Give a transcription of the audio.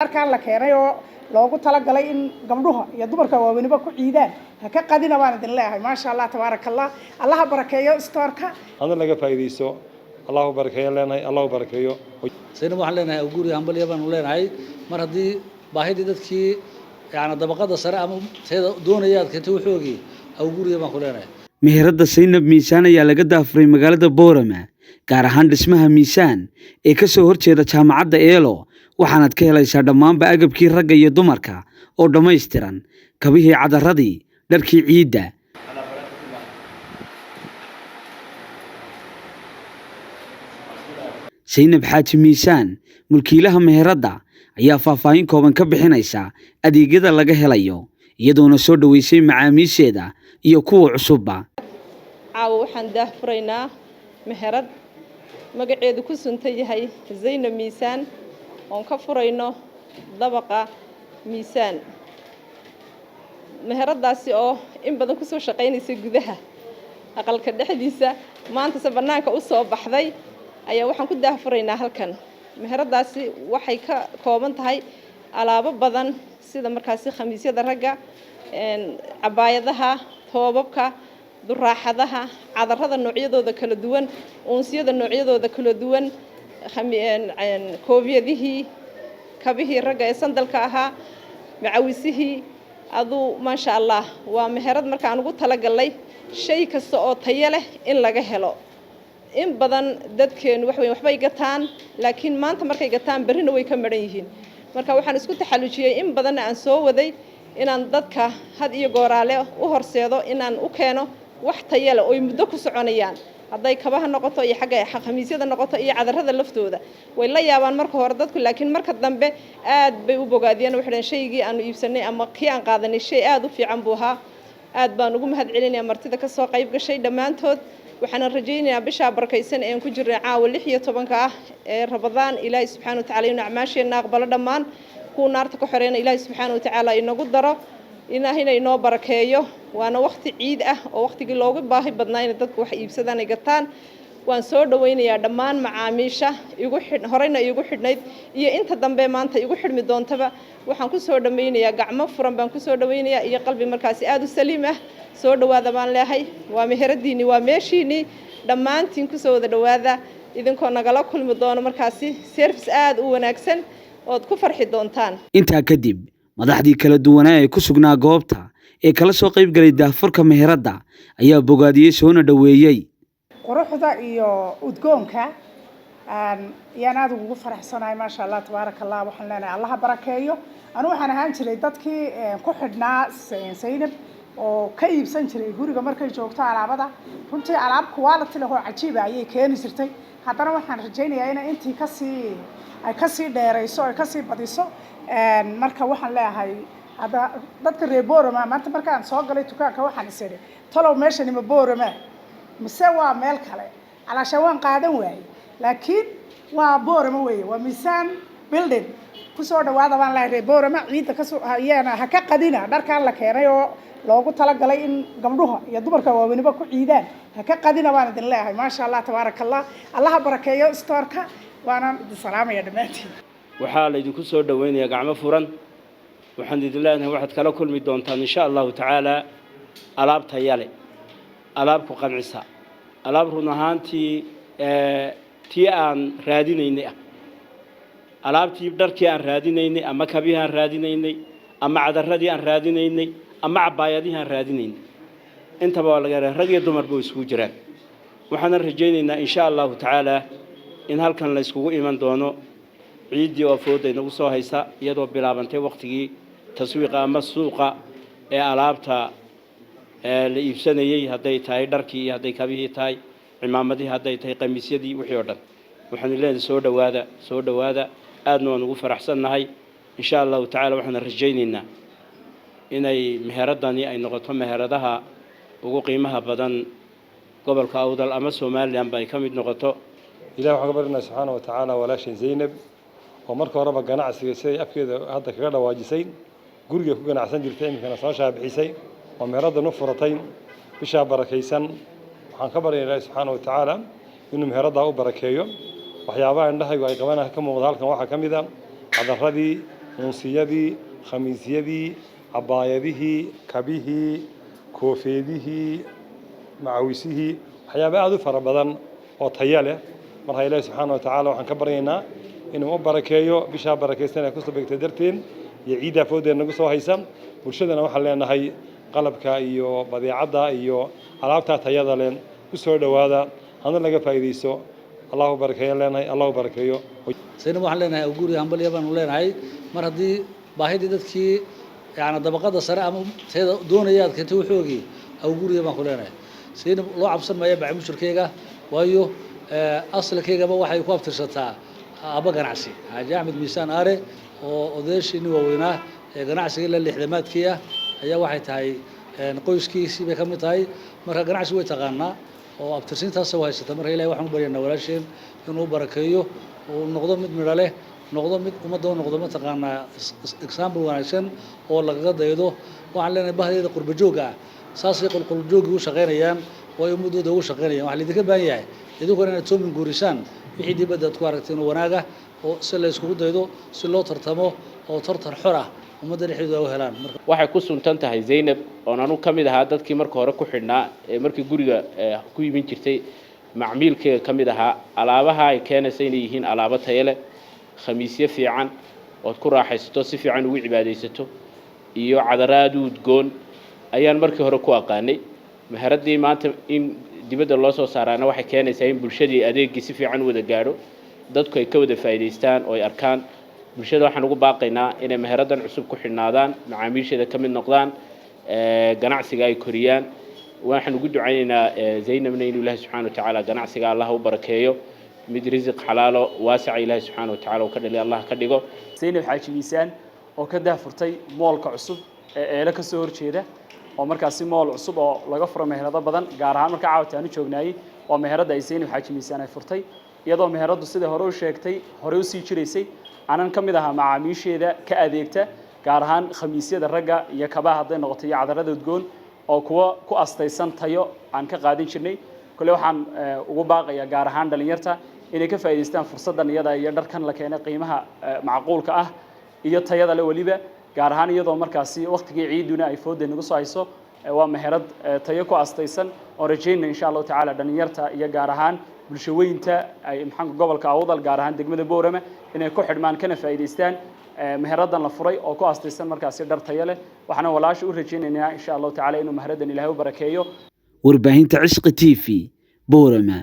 Dharkaan la keenay oo loogu talagalay in gabdhuha iyo dumarka waaweyniba ku ciidaan, ha ka qadina baan idin leeyahay. Maasha Allah, tabaaraka Allah, Allaha barakeeyo stoorka. Hadna laga faa'iidaysto, Allahu barakeeyo leenahay, Allahu barakeeyo. Saynab waxaan leenahay guriga hambalya baanu leenahay. Mar haddii baahidii dadkii yani dabaqada sare ama tayada doonaya aad keentay, waxoogii awguriga baan ku leenahay. Meheradda Saynab Miisaan ayaa laga daafuray magaalada Boorama, gaar ahaan dhismaha Miisaan ee ka soo horjeeda jaamacadda Eelo. Waxaanaad ka helaysaa dhammaanba agabkii ragga iyo dumarka oo dhammaystiran, kabihii, cadaradii, dharkii ciidda. Saynab Xaaji Miisaan, mulkiilaha meheradda, ayaa faahfaahin kooban ka bixinaysa adeegyada laga helayo, iyadoona soo dhoweysay macaamiisheeda iyo kuwa cusubba. Caawa waxaan daahfuraynaa meherad magaceedu ku suntan yahay Zaynab Miisaan, oon ka furayno dabaqa Miisaan. Meheradaasi oo in badan kusoo shaqaynaysa gudaha aqalka dhexdiisa, maantase bannaanka u soo baxday, ayaa waxaan ku daahfuraynaa halkan. Meheradaasi waxay ka kooban tahay alaabo badan, sida markaasi khamiisyada ragga, cabaayadaha, toobabka, duraaxadaha, cadarada noocyadooda kala duwan, uunsiyada noocyadooda kala duwan, koofiyadihii, kabihii ragga ee sandalka ahaa, macawisihii. Aduu maasha Allah, waa meherad markaan ugu talagalnay shay kasta oo tayo leh in laga helo. In badan dadkeenu wax weyn waxbay gataan, laakiin maanta markay gataan berrina way ka maran yihiin. Marka waxaan isku taxallujiyey, in badanna aan soo waday, inaan dadka had iyo gooraale u horseedo inaan u keeno wax tayo leh oy muddo ku soconayaan, hadday kabaha noqoto iyo xagga khamiisyada noqoto iyo cadarada laftooda. Way la yaabaan marka hore dadku, laakiin marka dambe aad bay u bogaadiyeen. Waxay dhaheen shaygii aanu iibsanay ama kii aan qaadanay shay aad u fiican buu ahaa. Aad baan ugu mahad celinayaa martida ka soo qayb gashay dhammaantood. Waxaana rajaynayaa bishaa barakaysan ee aan ku jirnay caawa 16-ka ah ee Ramadaan, Ilaahay subxaana watacaala inuu acmaasheenna aqbalo, dhammaan kuwa naarta ka xoreena Ilaahay subxaana watacaala inagu daro, Ilaahayna inoo barakeeyo. Waana waqti ciid ah oo waqtigii loogu baahi badnaa inay dadku wax iibsadaan ay gataan. Waan soo dhawaynayaa dhammaan macaamiisha igu xidh horeyna iigu xidhnayd iyo inta dambe maanta igu xidhmi doontaba. Waxaan ku soo dhawaynayaa gacmo furan baan ku soo dhawaynayaa iyo qalbi markaasi aada u saliim ah. Soo dhawaada baan leehay, waa meheradiinii, waa meeshiinii. Dhammaantiin kusoo wada dhawaada, idinkoo nagala kulmi doono markaasi service aada u wanaagsan ood ku farxi doontaan. Intaa kadib, madaxdii kala duwanaa ee ku sugnaa goobta ee kala soo qayb galay daahfurka meheradda ayaa bogaadiyey soona dhoweeyey. Quruxda iyo udgoonka ayaan aada ugu faraxsanahay. Maasha Allah, tabaaraka Allah. Waxaan leenahay Allaha barakeeyo. Anu waxaan ahaan jiray dadkii ku xidhnaa Saynab oo ka iibsan jiray guriga markay joogto alaabada. Runtii alaab quality leh oo cajiiba ayay keeni jirtay. Haddana waxaan rajaynayaa inay intii kasii ay kasii dheerayso, ay kasii badiso. Marka waxaan leeyahay hadda dadka reer Borama, maanta markaan soo galay dukaanka waxaan is idhi, talow meeshani ma Borama mise waa meel kale? Calaashaan waan qaadan waayey, laakiin waa Borama weeye, waa Miisaan Building. Kusoo dhawaada baan leeyahay reer Borama. Ciidda kasoo ayaana ha ka qadina dharkaan la keenay oo loogu talagalay in gabdhuha iyo dumarka waaweyniba ku ciidaan, ha ka qadina baan idin leeyahay. Maasha Allah, tabaaraka Allah, Allaha barakeeyo stoorka. Waanaan idin salaamaya dhammaantiin. Waxaa laydinku soo dhoweynayaa gacmo furan. Waxaan idin leenahay waxaad kala kulmi doontaan insha Allahu tacaala alaab tayale, alaab ku qancisa, alaab run ahaantii tii aan raadinaynay ah, alaabtii dharkii aan raadinaynay ama kabihii aan raadinaynay ama cadaradii aan raadinaynay ama cabaayadihii aan raadinaynay. Intaba waa laga helay, rag iyo dumarba way isugu jiraan. Waxaanan rajaynaynaa insha Allahu tacaala in halkan la iskugu iman doono ciiddii oo fooda inagu soo haysa, iyadoo bilaabantay waqtigii taswiiqa ama suuqa ee alaabta la iibsanayey, hadday tahay dharkii iyo hadday kabihii tahay, cimaamadihii hadday tahay, qamiisyadii, wixii oo dhan. Waxaanu leenahay soo dhowaada, soo dhowaada. Aadna waan ugu faraxsannahay insha Allahu tacala. Waxaana rajaynaynaa inay meheradani ay noqoto meheradaha ugu qiimaha badan gobolka Awdal ama Somaliland ba ay ka mid noqoto. Ilahi waxaan ka baryanaa subxaana wa tacaala walaashan Zaynab oo marka horeba ganacsiga siday afkeeda hadda kaga dhawaajisay guriga ku ganacsan jirtay, iminkana soo shaabixisay oo meheraddan u furatay bishaa barakaysan. Waxaan ka baryaya Ilahi subxaana wa tacaala inuu meheraddaa u barakeeyo. Waxyaabaha indhahaygu ay qabanaya ka muuqda halkan waxaa ka mid a cadaradii. Unsiyadii, khamiisyadii, cabaayadihii, kabihii, koofeedihii, macawisihii, waxyaaba aada u fara badan oo tayo leh. Marka Ilaahi subxaana wa tacaala waxaan ka baryaynaa inuu u barakeeyo bishaa barakaysan ee kusoo begtay darteen iyo ciiddaa foodeen nagu soo haysa. Bulshadana waxaan leenahay qalabka iyo badeecadda iyo alaabtaa tayada leh ku soo dhowaada, hana laga faa'iidayso. Allahu barakeeyo leenahay, Allahu barakeeyo. Zaynab waxaan leenahay awguuri hambalya baanu leenahay. Mar haddii baahidii dadkii yani dabaqada sare ama tayada doonaya aad keentay waxoogii, awguuriya baan ku leenahay. Zaynab loo cabsan maayo bacmushirkeyga, waayo asalkeygaba waxay ku abtirsataa aabba ganacsi, Xaaji Axmed Miisaan Aare, oo odayaashiini waaweynaa ee ganacsiga ilaa lixdamaadkii ah ayaa waxay tahay qoyskiisii bay ka mid tahay. Marka ganacsi way taqaanaa oo abtirsiintaasa u haysata. Marka Ilahay waxaan u baryanaa walaasheen inuu barakeeyo, uu noqdo mid midho leh, noqdo mid ummadda u noqdo mataqaanaa example wanaagsan oo lagaga daydo. Waxaan leenahay bahdeeda qurba joogga ah, saasay qolqoljoogii u shaqaynayaan oo ay ummadooda ugu shaqaynayaan. Waxaa laidinka baahan yahay idinkuna inaad soo minguurisaan wixii dibadda aad ku aragteen oo wanaaga, oo si la iskugu daydo, si loo tartamo oo tartan xor ah ummadda dhexdeedu ay u helaan. Waxay ku suntan tahay Zaynab, oon anu ka mid ahaa dadkii marka hore ku xidhnaa ee markii guriga ku imin jirtay macmiilkeega ka mid ahaa, alaabaha ay keenaysa inay yihiin alaabo tayo leh, khamiisyo fiican ood ku raaxaysato, si fiican ugu cibaadaysato, iyo cadaraad u udgoon ayaan markii hore ku aqaanay. Meheraddii maanta in dibadda loo soo saaraana waxay keenaysaa in bulshadii adeegii si fiican u wada gaadho, dadku ay ka wada faa'iidaystaan oo ay arkaan. Bulshada waxaan ugu baaqaynaa inay meheraddan cusub ku xidhnaadaan, macaamiisheeda ka mid noqdaan, ganacsiga ay koriyaan. Waxaan ugu ducaynaynaa Zaynabna inuu Ilaahay subxaana wa tacaala ganacsiga Allah u barakeeyo, mid risiq xalaalo waasaca Ilaahay subxaana wa tacaala uu ka dhaliy Allah ka dhigo. Zaynab Xaaji Miisaan oo ka daahfurtay moolka cusub ee Eelo ka soo horjeeda, oo markaasi mool cusub oo laga furo meherado badan, gaar ahaan marka caawta aanu joognaayey waa meheradda ay Zaynab Xaaji Miisaan ay furtay, iyadoo meheraddu sidai hore u sheegtay horey usii jiraysay. Anan ka mid ahaa macaamiisheeda ka adeegta, gaar ahaan khamiisyada ragga iyo kabaha hadday noqoto iyo cadarada udgoon, oo kuwa ku astaysan tayo aan ka qaadan jirnay. Kole waxaan ugu baaqayaa gaar ahaan dhalinyarta inay ka faa'iidaystaan fursaddan iyada iyo dharkan la keenay qiimaha macquulka ah iyo tayada le weliba, gaar ahaan iyadoo markaasi waqtigii ciiduna ay foodda nagu soo hayso. Waa meherad tayo ku astaysan oo rajaynna insha Allahu tacaala dhalinyarta iyo gaar ahaan bulshaweynta ay maxaanka gobolka Awdal, gaar ahaan degmada Boorama, inay ku xidhmaan kana faa'iidaystaan meheraddan la furay oo ku astaysan markaasi dhar tayo leh. Waxaana walaasha u rajaynaynaa insha Allahu tacaala inuu meheraddan Ilaahay u barakeeyo. Warbaahinta Cishqi TV, Boorama.